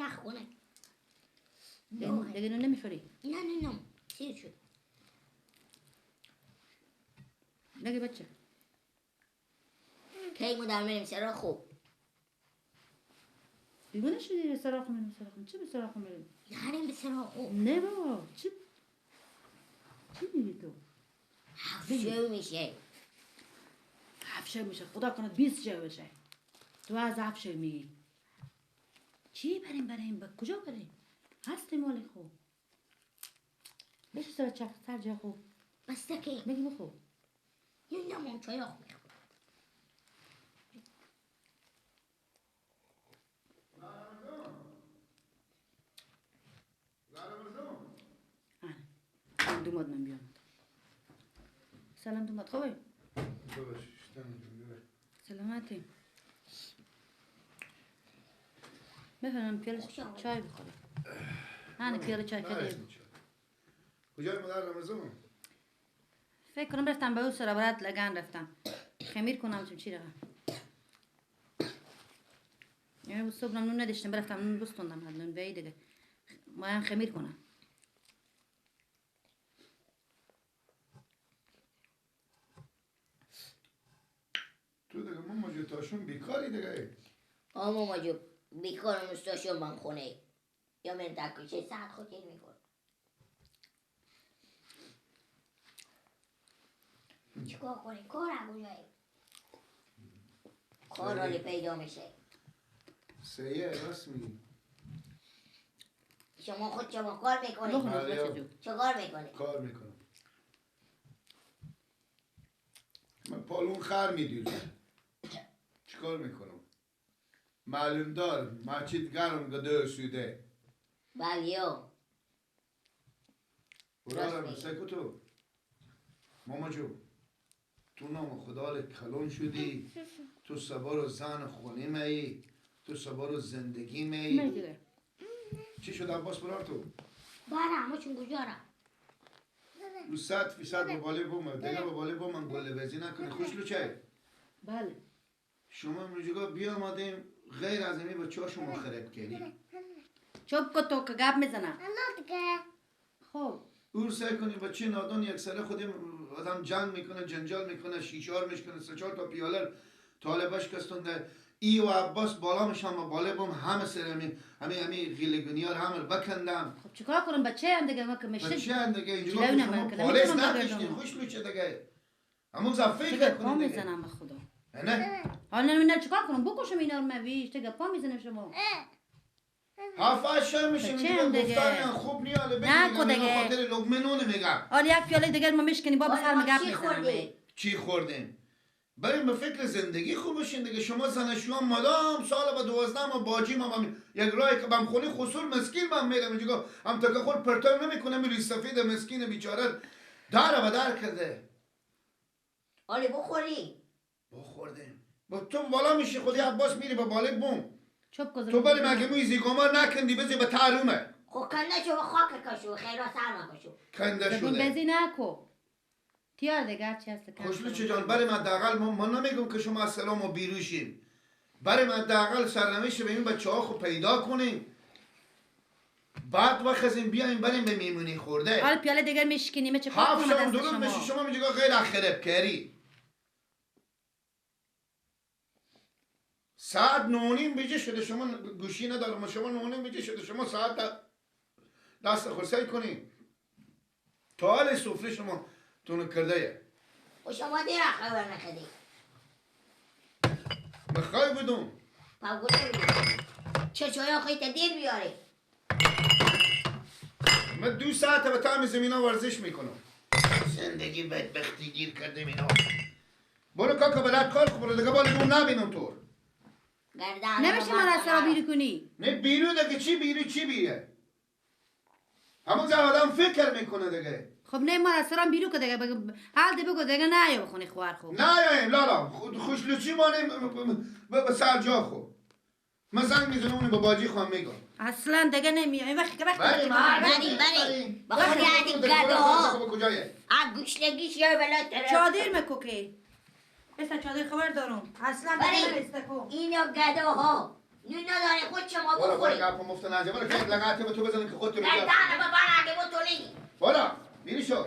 یخ کنه. دیگه نون نمیخوری؟ نه نه نه سیر شد. نگی بچه کی ما در میریم سرا خوب. دیوانه شدی سرا خوب میریم سرا خوب. چه به سرا خوب میریم؟ نریم به سرا خوب. نه بابا چی میگی تو؟ 7 شو میشه. 7 شو میشه خدا کنه 20 شو بشه. تو از 7 شو میگی. چی بریم بریم به کجا بریم؟ هستی مال خوب. بشه سر چخ سر جا خوب. بس که میگی بخور. یه نمون چای خوب میخورم. دوماد من بیام. سلام دوماد خوبی؟ سلامتی. بفرمایید پیاله چای بخورید. نه پیاله چای کردیم. کجای مادر رمضان؟ فکر کنم رفتم به او سر برات لگن رفتم. خمیر کنم چون چی رقم. یعنی صبح نون نداشتم رفتم نون بستوندم نون بی دیگه. ما هم خمیر کنم. تو دیگه ماما جو تاشون بیکاری دیگه. آ ماما جو بیکارم استاشون من خونه. یا من در کوچه ساعت خود میکنم. چیکار کنیم؟ کار کجایی؟ کار حالی پیدا میشه. سیه راست میگی. شما خود شما کار میکنید. چه کار میکنید؟ کار میکنم. من پالون خر میدیرم. چیکار میکنم؟ معلوم دار مسجد گرم گده سوده. بله. برارم سکوتو. ماما جو تو نام خدا کلون شدی، تو سوار زن خونه می، تو سوار زندگی می. چی شد عباس برار تو؟ برم همه چون گذارم. او 100% به بالای بوم دیگه به بالای بوم من گله وزی نکنه خوش لوچه. بله. شما امروزگاه بیامدیم غیر از این بچه‌ها شما خراب کردی. چوب کو تو که گپ میزنم. خب. او سعی کنی بچه نادان یک سره خودیم آدم جنگ میکنه جنجال میکنه شیشار میشکنه 3-4 تا پیاله طالبش کستونده ای و عباس بالا میشم و بالا بوم همه سر همه غیلگونیار همه بکندم. خب چیکار کنم بچه هم دیگه ما که میشه بچه هم دیگه اینجوری شما پالیس نکشتین خوش لوچه دیگه همون فکر کنید پا میزنم به خدا. نه حالا نمیدونم چیکار کنم بکشم اینا رو مویش دیگه پا میزنم شما. 7-8 شب میشه میگم گفتن خوب نیاله بگم خاطر لقمه نون میگم. آره یک پیاله دیگه ما میشکنی بابا سر میگم میزنم. چی خوردیم؟ بریم به فکر زندگی خوب باشین دیگه. شما زنشویان مادام سال با 12 ما باجی ما یک رای که بم خونه خسور مسکین من میرم اینجا هم تا که خور پرتای نمیکنه میری سفید مسکین بیچاره در و در کرده. آره بخوری. بخوردیم. با تو بالا میشی خودی عباس میری با بالای بوم. تو بری مگه موی زیگوما نکندی بزی به تارومه. خب کنده شو خاک کشو خیرا سر نکشو. کنده شده. بزی نکو. تیار دیگه چی هست؟ خوشلوچه جان برای من حداقل ما نمیگم که شما از سلام و بیروشین. برای من حداقل سرنوشت به این بچه‌ها خو پیدا کنیم. بعد وقت از این بیایم بریم به میمونی خورده. حالا پیاله دیگر میشکنیم چه کار کنم دست شما. میشه شما میگه غیر خراب کاری. ساعت 9:30 بجه شده شما گوشی ندارم شما 9:30 بجه شده شما ساعت دست خورسای کنی. تا حال سفره شما تونو کرده. و شما دیر خبر نخدی. بخوای بودم. پاگوله چه چای خیلی دیر بیاری. من 2 ساعت به تام زمینا ورزش میکنم. زندگی بدبختی گیر کرده اینا. برو کاکا بلد کار کن برو دیگه بالا اون نبینم تو. نمیشه من از سرا بیرو کنی. نه بیرو دیگه چی بیرو چی بیره؟ همون زمان آدم فکر میکنه دیگه. خب نه ما از سرام بیرو که دیگه بگو حال دی بگو دیگه نه یا بخونی خوار خوب. نه یا لالا خوشلوچی مانیم به سر جا خو. من زنگ میزنم اون به باجی خواهم میگم. اصلا دیگه نمیای وقتی که وقتی بری بری با خودی عادی گدا. ا گوشلگیش یا بلا چادر مکوکی. بس چادر خبر دارم. اصلا دیگه نمیسته کو. اینا گداها نون نداری خود شما بخوری. برو گپ مفت نزن. برو که لغت به تو بزنیم که خودت رو بگیر. نه بابا اگه بتونی. برو میری شو.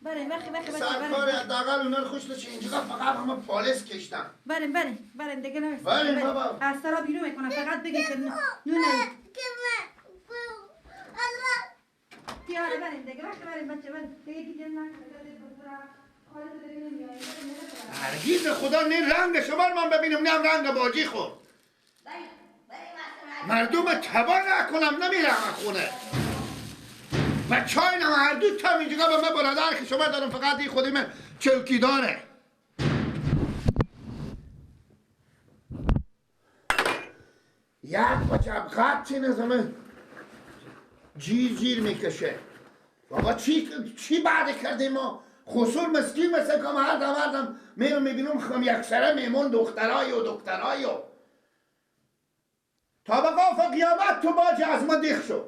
بریم وقتی وقتی سرکار حداقل اونا رو خوش نشه اینجا فقط همه پالس کشتن. بریم بریم بریم دیگه نمیشه. بریم بابا. از سرا بیرون میکنم فقط بگی که نون بیاره. بریم دیگه وقتی بریم بچه بریم دیگه دیگه نکنه. هرگیز خدا نه رنگ شما رو من ببینم نه رنگ باجی خور. مردم تبا نکنم نمیرم خونه. بچه های نم هر دو تا اینجا به من برادر که شما دارم فقط این خودی من چوکی داره. یک بچه قطعی نزمه جیر جیر میکشه. بابا چی بعد کردیم ما؟ خسور مسکین مثل کم هر دم هر دم میرم میبینم خم یک سره میمون دخترای و دخترای و تا به قاف قیامت تو باج از ما دیخ شو.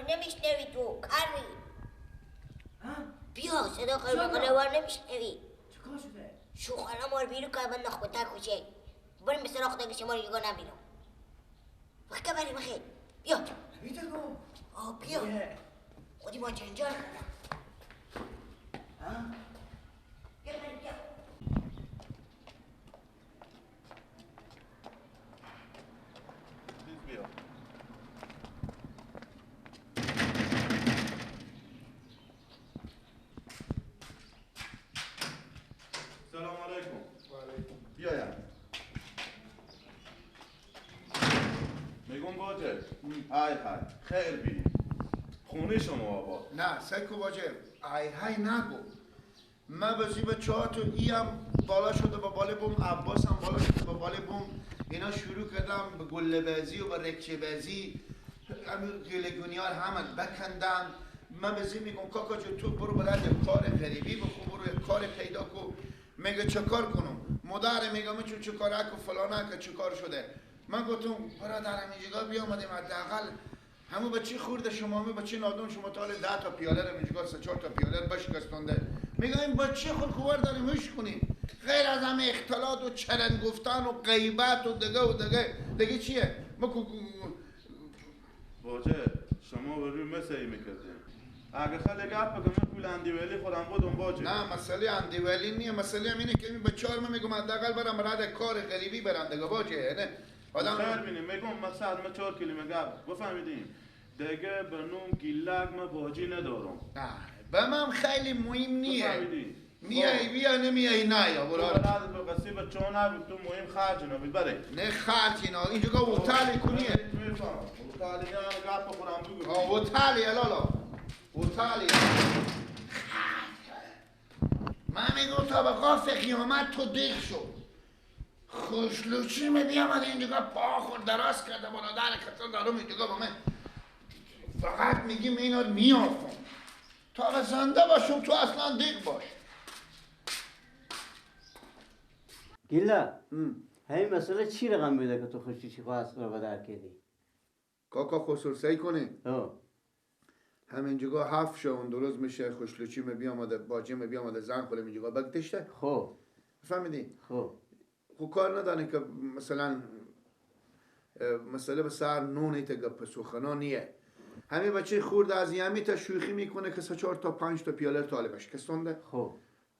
نمیشنوی تو کاری. بیا صدا خرمقلوار نمیشنوی. چیکار شده؟ شوخانا مار بیرو که من نخوتر خوشه. بریم به سراغ دیگه شما رو یگا نبینم. وقت بریم خیلی. بیا. نمی‌تونم. آه بیا. خودی ما جنجال کردم. بیا بریم بیا. بیا. سلام علیکم. و علیکم. بیایم. میگم باجه. های های خیر بینیم. خونه شما آباد. نه سکو باجه ای های نگو. من بازی به چهار تو ایم بالا شده با باله بوم، عباس هم بالا شده با باله بوم. اینا شروع کردم به گله بازی و به رکچه بازی. همین گلگونیار همه بکندن. من بازی میگم کاکا جو تو برو بلند کار غریبی بکن، برو کار پیدا کن. میگه چه کار کنم؟ مادر میگم چون چه کار کو فلانه که چه کار شده. من گفتم برادرم اینجا بیامدیم حداقل همو بچه خورده شما می بچه نادون شما تا 10 تا پیاله رو اینجا 3 4 تا پیاله بشکستونده. میگم این بچه خود خوار داریم هوش کنیم. غیر از همه اختلاط و چرند گفتن و غیبت و دیگه و دیگه دیگه چیه؟ ما باجه شما به روی مسعی میکردیم. اگه خیلی گپ بگم من پول اندیولی خودم بودم باجه. نه مسئله اندیولی نیه، مسئله اینه که این بچه‌ها من میگم حداقل برم رد کار غریبی برم دیگه باجه. نه آدم خیر بینیم. میگم مثلا ما 4 کلمه گپ بفهمیدیم دیگه به نوم گیلک ما باجی ندارم. نه به من خیلی مهم نیه. میای بیا نمیای نه یا برو. تو به قصی بچه‌ها نبود تو مهم خرج نبود بره. نه خرج اینا اینجا که هتل کنیه. میفهمم هتل نه گپ خودم بگو. آه هتل لالا هتل. من میگم تا به قاف قیامت تو دیخ شو. خوشلوچی می بیامد اینجا پا خورد دراز کرده برادر کتان دارم اینجا با من فقط میگیم اینا رو میافم تا به زنده باشم تو اصلا دیق باش. گیلا همین مسئله چی رقم میده که تو خوشی چی خواست رو بدر کردی؟ کاکا خسرسعی کنی؟ همینجگاه هفت شون درست میشه خوشلوچی می بیامده باجی می بیامده زن خود اینجگاه بگدشته. خب فهمیدی؟ خب خب کار ندانه که مثلا مسئله به سر نونه تا گپ سخنا نیه. همین بچه خورد از یمی تا شوخی میکنه که 3 4 تا 5 تا پیاله طالبش کسونده. خب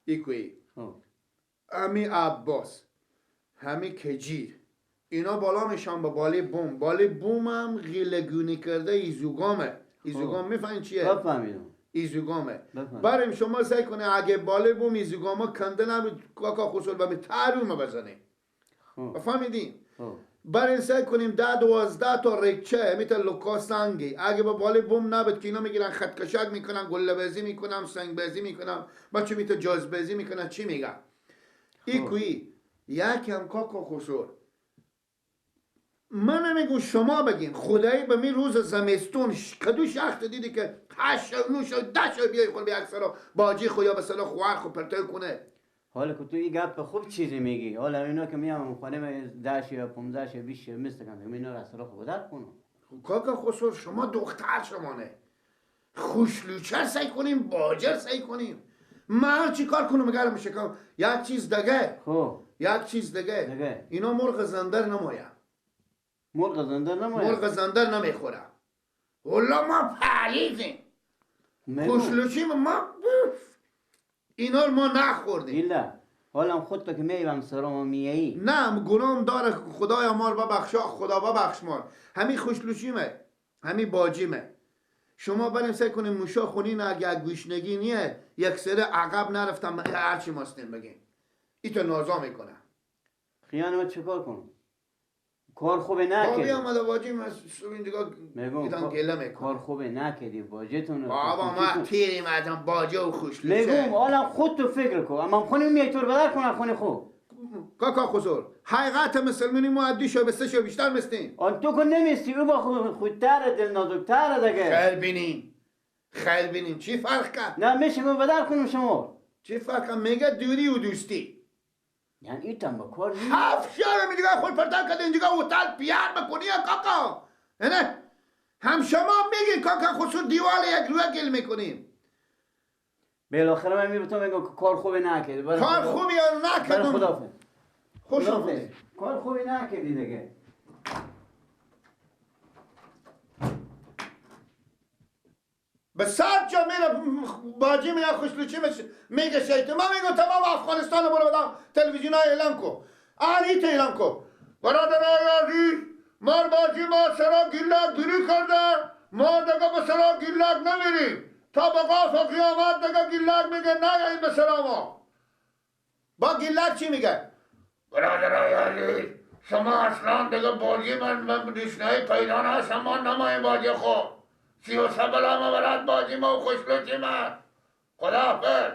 ایکویی. خب همی عباس همی کجیر اینا بالا میشن با بالای بوم. بالای بوم هم غیلگونی کرده ایزوگامه. ایزوگام میفهمی چیه؟ بفهمیدم. ایزوگامه. بریم شما سعی کنه اگه بالای بوم ایزوگاما کنده نبود کاکا خسول به ترومه بزنه. خب فهمیدین؟ خب بریم سعی کنیم 10 12 تا رکچه میته لوکا سنگی اگه با بالای بوم نبود که اینا میگیرن خط کشک میکنن، گله بازی میکنن، سنگ بازی میکنن، بچه میته جاز بازی میکنن. چی میگن؟ ایکویی یکم کاکا خسول من نمیگم شما بگین خدایی به می روز زمستون کدو شخص دیدی که 8 9 10 بیای خون به اکثرا باجی خو یا به صلاح خوار خو پرتای کنه. حالا که تو این گپ خوب چیزی میگی. حالا اینا که میام خانه 10 یا 15 یا 20 مثل کنم اینا را سراغ خدا کنم. کاکا خسرو شما دختر شمانه خوشلوچه سعی کنیم باجر سعی کنیم. من چی کار کنم مگر میشه یک چیز دیگه. خب یک چیز دیگه اینا مرغ زنده نمایه. مرغ زنده نمایه. مرغ زنده نمیخوره. والله ما پریزیم خوشلوچیم ما اینا رو ما نخوردیم. ایلا حالا خود تو که میبم سرام میایی. نه گناهم داره خدایا مار ببخش، خدا ببخش مار. همین خوشلوچیمه همین باجیمه. شما بریم سعی کنیم موشا خونین اگه گوشنگی نیه یک سره عقب نرفتم هرچی ماستیم بگیم ایتو نازا میکنه. خیانه من چیکار کنم؟ کار خوبه نکردی. بابی آمده باجیم از اینجا ایتان گله میکنه. کار خوبه نکردی باجتون. بابا ما پیریم ازم باجه و خوشلوچه. میگم حالا خود تو فکر کن. اما خونی میای تو رو بدر کنم خونه خوب. کاکا خسور حقیقت مسلمانی ما عدی شو به سه شو بیشتر مستیم. آن تو که نمیستی او با خودتر دل نازکتر دیگه. خیر بینیم خیر بینیم چی فرق کرد؟ نه میشه ما بدر کنم شما. چی فرق کرد؟ میگه دوری و دوستی. یعنی ایتم با کار نیست. هفت شهر میگه خود پرتر کرده اینجا هتل پیر بکنی کاکا. نه هم شما میگی کاکا خسور دیوال یک روی گل میکنیم. بالاخره من میبتم میگم که کار خوبی نکردی. کار خوبی نکردم. خداحافظ. خوش آمدید. کار خوبی نکردی دیگه. به صد جا میره باجی میره خوشلوچی میگه شیطان. من میگم تمام افغانستان رو برو بدم تلویزیون ها اعلام کن. اهلی اعلام کن. برادرای عزیز مار باجی ما سرا گیلک دوری کرده، ما دیگه به سرا گیلک نمیریم تا بقا و قیامت دیگه گیلک میگه نه به سرا ما. با گیلک چی میگه؟ برادرای عزیز شما اصلا دیگه باجی من ریشنایی پیدا نشم ما نماییم باجی خود 33 بلا مبرد باجی ما و خوشلوچی من. خداحافظ.